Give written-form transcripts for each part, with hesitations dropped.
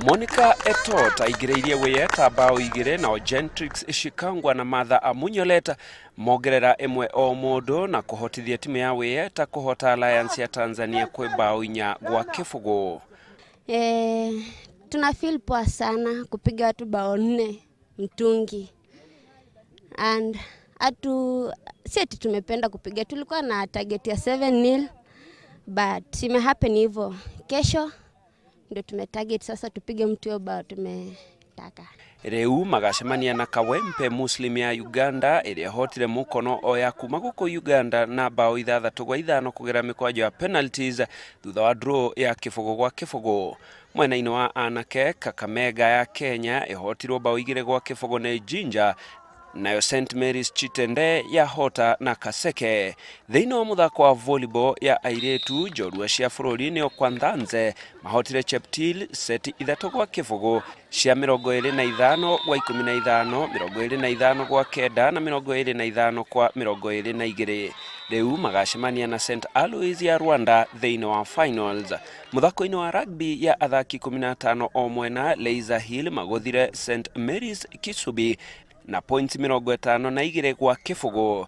Monica Etot aingĩrĩirie Wiyeta bao 2 nao Gentrix Shikangwa na Martha Amunyoleta mongerera 1 o mũndũ na kũhotithia timu ya Wiyeta kũhota Alliance ya Tanzania kwĩ bao 4-0. Tuna feel poa sana kupiga watu bao 4 mtungi, and atu si ati tumependa kupiga, tulikuwa na target ya 7-0 but ime happen hivyo. Kesho ndio tumetarget sasa tupige mtu hiyo bao tumetaka. Rĩu magacemania na Kawempe Muslim ya Uganda ĩrĩa hotire mũkono o ya kuma gũkũ Uganda na bao 6-5 kũgera mĩkwajo ya penalties thutha wa draw ya 0-0. Mwena-inĩ wa anake Kakamega ya Kenya ĩhotirwo bao 2-0 nĩ Jinja, nayo St Mary's Chitende ya hota na Kaseke. Thĩinĩ wa mũthako wa volleyball ya airĩtu njorua cia bũrũri nĩo Kwanthanze mahotire Cheptil seti 3-0 cia 25 kwa 15, 25 kwa 9 na 25 kwa 22. Rĩu magacemania na St Alois ya Rwanda thĩinĩ wa finals. Mũthako-inĩ wa rugby ya athaki 15 o mwena, Laser Hill magũthire St Mary's Kisubi na points 52-0.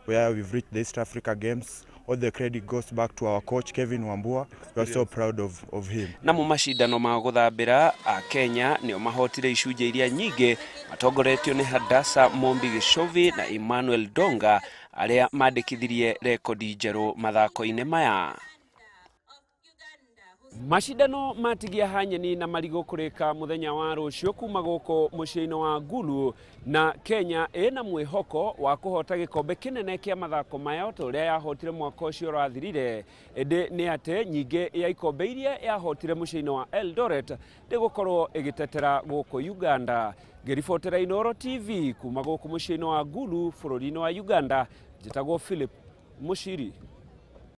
Where we've reached the East Africa Games, all the credit goes back to our coach Kevin Wambua. We are so proud of him. Namo macindano ma gũthambĩra a Kenya nĩo mahotire icunjĩ iria nyingĩ matongoretio nĩ Hadassa Mombi Gichovi na Emmanuel Donga arĩa mandĩkithirie rekodi njerũ mathako-inĩ maya. Macindano matigia hanyeni na marigũ kũrĩka mũthenya wa rũciũ kuma gũkũ mũciĩ-inĩ wa Gulu, na Kenya ĩna mwĩhoko wa kũhota gĩkombe kĩnene kĩa mathako maya ta ũrĩa yahotire mwaka ũcio ũrathirire. Ĩndĩ nĩ atĩ nyingĩ ya ikombe iria yahotire mũciĩ-inĩ wa Eldoret ndĩgũkorwo ĩgĩtetera gũkũ Uganda. Ngĩribotera Inooro TV kuma gũkũ mũciĩ-inĩ wa Gulu bũrũri-inĩ wa Uganda, njĩtagwo Philip Mushiri.